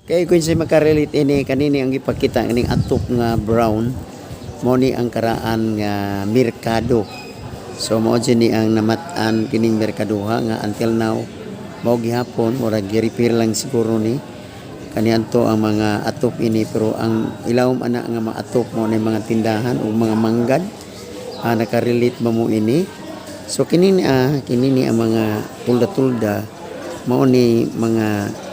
Kay kung sa makarelate ini kanini ang gipakita ining atop nga brown, mo ni ang karaan nga merkado. So mao jud ni ang namat-an kining merkaduha nga until now mao gihapon, murag gi-repair lang siguro ni kaniadto ang mga atop ini, pero ang ilawom ana nga mga atop mo ni mga tindahan ug mga manggad. Nakarelate ba mo ini? So kini ni ang mga tulda-tulda, mao ni mga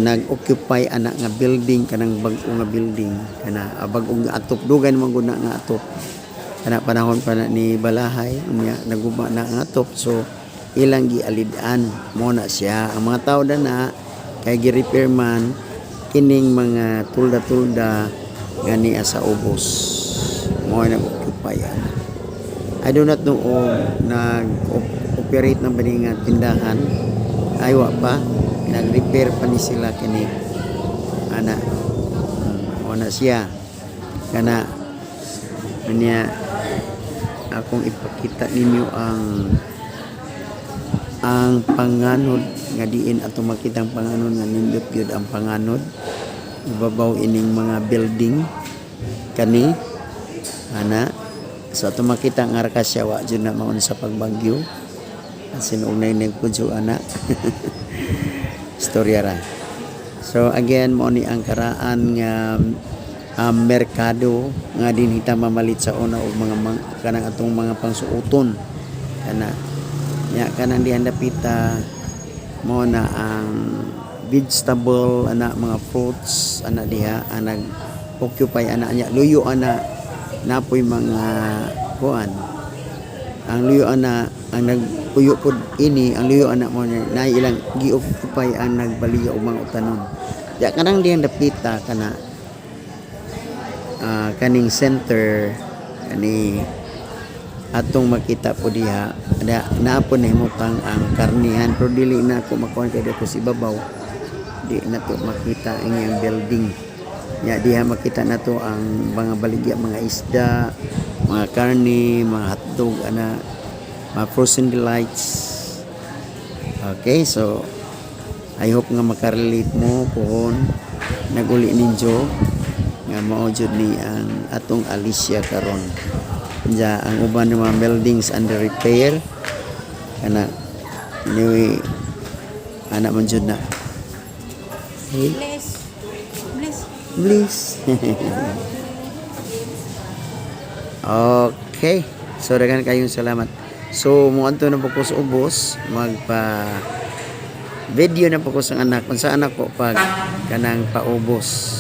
nag-occupy ana nga building, kanang bag-o nga building kana, bag-ong atop. Dugay naman gud na nga atop kana, panahon pa na ni Balahay. Unya naguba na ang atop, so ilang gialid-an mo na siya ang mga tao na kay gi-repair man kining mga tulda-tulda nga niya sa ubos mo nag-occupy ana. I do not know og nag-operate na ba ni nga tindahan. Ay, wa pa, nag-repair pa ni sila kini ana. Mo na siya kana niya. Akong ipakita ninyo ang panganod nga diin ato makita ang panganod nga nindot gyud ang panganod ibabaw ining mga building kani ana. So ato makita nga Arcasia wa jud na maon sa pagbagyo, asin og nay nagpudyo ana, istorya ra. So again, mo ni ang karaan nga merkado nga dinhi ta mamalit sa una og mga kanang atong mga pangsuoton kana. Nya kanang dihan dapita mo na ang vegetable ana, mga fruits ana diha ang nag occupy ana. Nya luyo ana napoy mga kuan. Ang luyo ana ang nagpuyo pod ini, ang luyo ana mo na ilang gi-occupy ang nagbaliya og mga utanon. Ya kanang diyang dapita kana, kaning center kani atong makita po diha da naa po nahimutang ang karnihan, pero dili na ako makuha kay dito sa ibabaw di na to makita ang iyang building. Ya diha makita na to ang mga baligya, mga isda, mga karne, mga hotdog ana, mga frozen delights. Okay, so I hope nga makarelate mo pohon naguli ninyo nga mao jud ni ang atong Alicia karon. Diya ang uban ng mga buildings under repair kana. Anyway, ana man jud na. Hey. Bless. Bless. Bliss. Okay, so daghan kayong salamat. So muadto na po ko sa ubos, magpa video na po ko sa anak, unsa anak ko pag kanang paubos.